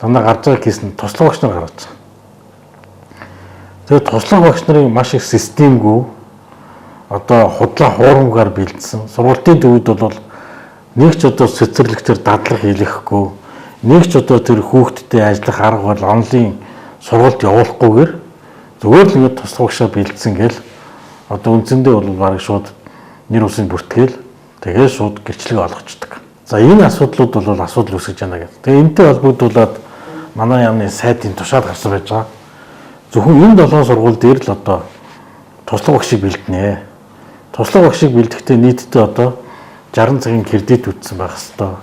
Дандаа гарч байгаа кейс нь туслах багш нар гарч байгаа. Тэгээд туслах багш нарын маш их системгүй одоо худлаа хуурамгаар бэлдсэн. Сургалтын төвүүд бол нэг ч одоо цэцэрлэгтэр дадлага хийлэхгүй, нэг ч одоо тэр хүүхдтэй ажиллах арга бол онлын сургалт явуулахгүйгээр зүгээр л ингээд туслах багшаа бэлдсэн гэл одоо үндсэндээ бол бараг шууд нэр усын бүртгэл тэгээд шууд гэрчлэг олгочдөг. За энэ асуудлууд бол асуудал үүсгэж байна гэдэг. Тэгээ энэтэй холбогдуулаад манай яамны сайдын тушаал гарсан байж байгаа. Зөвхөн энэ 7 сургууль дээр л одоо туслах багшийг бэлднэ. Туслах багшийг бэлдэхдээ нийтдээ одоо 60 цагийн кредит үтсэн байх хэвээр.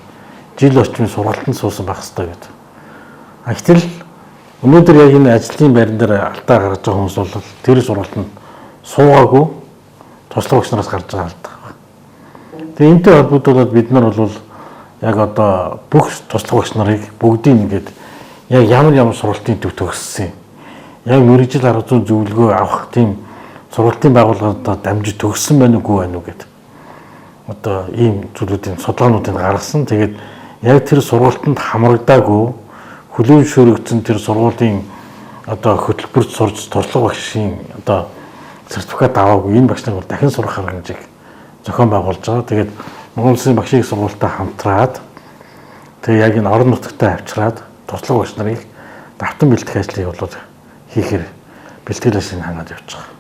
Жил орчмын сургалтанд суусан байх хэвээр гэдэг. А гэтэл өнөөдөр яг энэ ажлын байран дээр алдаа гаргаж байгаа хүмүүс бол тэр сургалтанд суугаагүй туслах багш нараас гарч байгаа алдаа. Тэгээ энэтэй холбогдуулаад бид нар бол яг одоо бүх туслах багш нарыг бүгдийг ингээд яг ямар ямар сургалтын төв төгссөн. Яг мэргэжил арга зүйн зөвлөгөө авах тийм сургалтын байгууллагад дамжиж төгссөн байна уугүй байна уу гэдэг. Одоо ийм зүйлүүдийн судалгаануудыг гаргасан. Тэгээд яг тэр сургалтанд хамрагдаагүй хүлээн зөвшөөрөгдсөн тэр сургуулийн одоо хөтөлбөрт сурч туршлага багшийн одоо сертификат аваагүй энэ багш нар бол дахин сурах арга хэмжээг зохион байгуулж байгаа. Тэгээд Монгол Улсын багшийн их сургуультай хамтраад тэгээ яг энэ орон нутагтаа авчираад туслах багш нарыг давтан бэлтгэх ажлыг бол хийхээр бэлтгэл ажлыг хангаад явж байгаа.